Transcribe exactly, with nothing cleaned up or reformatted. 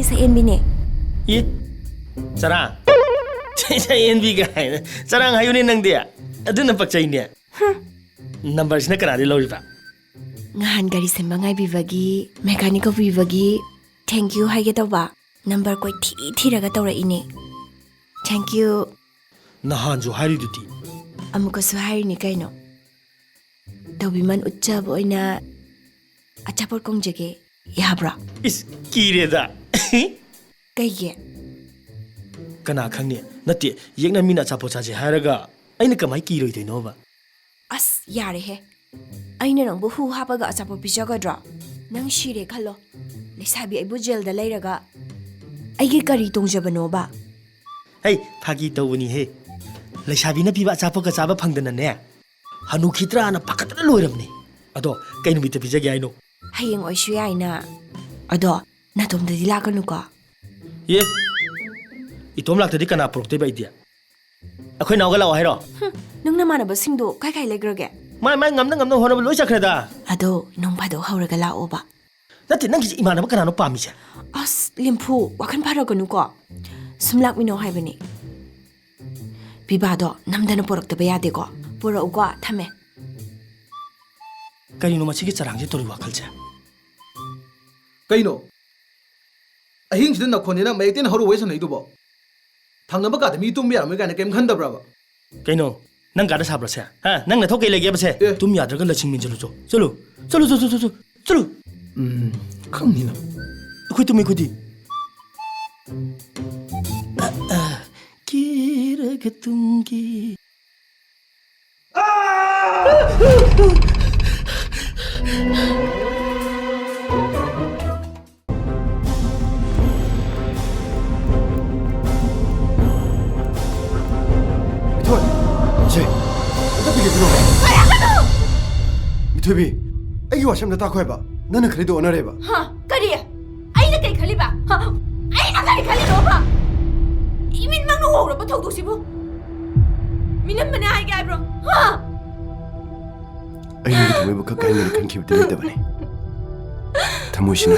ꯁꯛꯍꯦꯟꯕꯤꯅꯦ꯫ E? ꯆꯔꯥꯡ? ꯁꯛꯍꯦꯟꯕꯤ ꯀꯥꯏꯅ꯫ ꯆꯔꯥꯡ ꯍꯥꯏꯌꯨꯅꯦ ꯅꯪꯗꯤ꯫ ꯑꯗꯨꯅ ꯄꯛꯆꯩꯅꯦ꯫ ꯅꯝꯕꯔꯁꯤꯅ ꯀꯅꯥꯗꯩ ꯂꯧꯔꯤꯕ? ꯉꯍꯥꯟ ꯒꯥꯔꯤ ꯁꯦꯝꯕ ꯉꯥꯏꯕꯤꯕꯒꯤ, ꯃꯦꯀꯥꯅꯤꯛ ꯀꯧꯕꯤꯕꯒꯤ thank you ꯍꯥꯏꯒꯦ ꯇꯧꯕ꯫ ꯅꯝꯕꯔ ꯀꯣꯏꯊꯤ ꯊꯤꯔꯒ ꯇꯧꯔꯛꯏꯅꯦ꯫ Thank you꯫ ꯅꯍꯥꯟꯁꯨ ꯍꯥꯏꯔꯤꯗꯨꯗꯤ꯫ ꯑꯃꯨꯛꯀꯁꯨ ꯍꯥꯏꯔꯤꯅꯤ ꯀꯩꯅꯣ꯫ ꯇꯧꯕꯤꯃꯜ ꯎꯠꯆꯕ ꯑꯣꯏꯅ ꯑꯆꯥꯄꯣꯠ ꯀꯣꯡꯖꯒꯦ, ꯌꯥꯕ꯭ꯔꯣ? ꯏꯁ, ꯀꯤꯔꯦꯗ꯫ ꯀꯩꯒꯤ? ꯀꯅꯥ ꯈꯪꯅꯤ? ꯅꯠꯇꯦ, ꯌꯦꯛꯅ ꯃꯤꯅ ꯑꯆꯥꯄꯣꯠ ꯆꯥꯁꯦ ꯍꯥꯏꯔꯒ ꯑꯩꯅ ꯀꯃꯥꯏ ꯀꯤꯔꯣꯏꯗꯣꯏꯅꯣꯕ? ꯑꯁ, ꯌꯥꯔꯦꯍꯦ꯫ ꯑꯩꯅ ꯅꯪꯕꯨ ꯍꯨ ꯍꯥꯞꯄꯒ ꯑꯆꯥꯄꯣꯠ ꯄꯤꯖꯒꯗ꯭ꯔꯣ? ꯅꯪ ꯁꯤꯔꯦ ꯈꯜꯂꯣ꯫ ꯂꯩꯁꯥꯕꯤ ꯑꯩꯕꯨ ꯖꯦꯜꯗ ꯂꯩꯔꯒ ꯑꯩꯒꯤ ꯀꯔꯤ ꯇꯣꯡꯖꯕꯅꯣꯕ? ꯍꯩ, ꯐꯥꯒꯤ ꯇꯧꯕꯅꯤꯍꯦ꯫ ꯂꯩꯁꯥꯕꯤꯅ ꯄꯤꯕ ꯑꯆꯥꯄꯣꯠꯀ ꯆꯥꯕ ꯐꯪꯗꯅꯅꯦ, ꯍꯅꯨꯈꯤꯗ꯭ꯔꯥꯅ ꯄꯥꯈꯠꯇꯅ ꯂꯣꯏꯔꯕꯅꯦ꯫ ꯑꯗꯣ ꯀꯩ ꯅꯨꯃꯤꯠꯇ ꯄꯤꯖꯒꯦ ꯍꯥꯏꯅꯣ? ꯍꯌꯦꯡ ꯑꯣꯏꯁꯨ ꯌꯥꯏꯅ꯫ ꯑꯗꯣ ꯅꯇꯣꯝꯗꯗꯤ ꯂꯥꯛꯀꯅꯨꯀꯣ꯫ ꯑꯦ, ꯏꯇꯣꯝ ꯂꯥꯛꯇꯗꯤ ꯀꯅꯥ ꯄꯨꯔꯛꯇꯣꯏꯕ ꯑꯩꯗꯤ? ꯑꯩꯈꯣꯏ ꯅꯥꯎꯒ ꯂꯥꯛꯑꯣ ꯍꯥꯏꯔꯣ? ꯍꯨꯝ, ꯅꯪ ꯅꯃꯥꯟꯅꯕꯁꯤꯡꯗꯣ ꯀꯥꯏ ꯀꯥꯏ ꯂꯩꯈ꯭ꯔꯒꯦ? ꯃꯥꯏ ꯃꯥꯏ ꯉꯝꯅ ꯉꯝꯅ ꯍꯣꯠꯅꯕ ꯂꯣꯏ ꯆꯠꯈ꯭ꯔꯦꯗ꯫ ꯑꯗꯣ ꯅꯣꯡ ꯐꯥꯗꯣꯛ ꯍꯧꯔꯒ ꯂꯥꯛꯑꯣꯕ꯫ ꯅꯠꯇꯦ, ꯅꯪꯒꯤꯁꯦ ꯏꯃꯥꯟꯅꯕ ꯀꯅꯥꯅꯣ ꯄꯥꯝꯃꯤꯁꯦ? ꯑꯁ, ꯂꯤꯝꯐꯨ, ꯋꯥꯈꯜ ꯐꯔꯛꯀꯅꯨꯀꯣ꯫ ꯁꯨꯝ ꯂꯥꯛꯃꯤꯟꯅꯧ ꯍꯥꯏꯕꯅꯤ꯫ ꯄꯤꯕꯥꯗꯣ ꯅꯝꯗꯅ ꯄꯣꯔꯛꯇꯕ ꯌꯥꯗꯦꯀꯣ꯫ ꯄꯣꯔꯛꯎꯀꯣ, ꯊꯝꯃꯦ꯫ ꯀꯔꯤꯅꯣ ꯃꯁꯤꯒꯤ ꯆꯔꯥꯡꯁꯦ ꯇꯧꯔꯤ ꯋꯥꯈꯜꯁꯦ? ꯀꯩꯅꯣ? ꯑꯍꯤꯡꯁꯤꯗ ꯅꯈꯣꯟꯅꯤꯅ ꯃꯌꯦꯛꯇꯩꯅ ꯍꯧꯔ ꯋꯥꯔꯤ ꯁꯥꯟꯅꯩꯗꯨꯕꯣ? ꯊꯪꯅꯕ ꯀꯥꯗ ꯃꯤ ꯇꯨꯝꯕ ꯌꯥꯔꯝꯃꯣꯏ ꯀꯥꯏꯅ ꯀꯩꯝ ꯈꯟꯗꯕ꯭ꯔꯕ? ꯀꯩꯅꯣ? ꯅꯪ ꯀꯥꯗ ꯁꯥꯕ꯭ꯔꯣ ꯁꯦ? ꯍꯥ? ꯅꯪ ꯅꯊꯧ ꯀꯩ ꯂꯩꯒꯦꯕ ꯁꯦ? ꯑꯦ꯫ ꯇꯨꯝ ꯌꯥꯗ꯭ꯔꯒ ꯂꯁꯤꯡ ꯃꯤꯟꯖꯜꯂꯨ ꯆꯣ꯫ ꯆꯠꯂꯨ꯫ ꯆꯠꯂꯨ, ꯆꯠꯂꯨ, ꯆꯠꯂꯨ, ꯆꯠꯂꯨ꯫ ꯆꯠꯂꯨ꯫ ꯎꯝ, ꯈꯪꯅꯤꯅ꯫ ꯑꯩꯈꯣꯏ ꯇꯨꯝꯃꯤ ꯑꯩꯈꯣꯏꯗꯤ꯫ ꯑ, ꯑ, ꯀꯦꯔꯒ ꯇꯨꯝꯒꯦ꯫ ꯃꯤꯊꯣꯏ, ꯁꯦ, ꯑꯝꯇ ꯄꯤꯒꯦ ꯄꯤꯔꯛꯑꯣ꯫ ꯃꯤꯊꯣꯏꯕꯤ, ꯑꯩꯒꯤ ꯋꯥꯁꯦ ꯑꯝꯇ ꯇꯥꯈꯣ ꯍꯥꯏꯕ꯫ ꯅꯪꯅ ꯈꯜꯂꯤꯗꯣ ꯑꯣꯟꯅꯔꯦꯕ꯫ ꯍꯥ? ꯀꯔꯤ? ꯑꯩꯅ ꯀꯔꯤ ꯈꯜꯂꯤꯕ? ꯍꯥ? ꯑꯩꯅ ꯀꯔꯤ ꯈꯜꯂꯤꯅꯣꯕ? ꯏꯃꯤꯠꯃꯛꯅ ꯎꯍꯧꯔꯕ ꯊꯧꯗꯣꯛꯁꯤꯕꯨ? ꯃꯤꯅꯝꯕꯅꯦ ꯍꯥꯏꯒꯦ ꯍꯥꯏꯕ꯭ꯔꯣ? ꯍꯥ? ꯑꯩ ꯅꯪꯒꯤ ꯊꯃꯣꯏꯕꯨ ꯈꯛ ꯀꯥꯏꯍꯟꯒꯅꯤ ꯈꯟꯈꯤꯕꯗꯤ ꯂꯩꯇꯕꯅꯤ꯫ ꯊꯃꯣꯏꯁꯤꯅ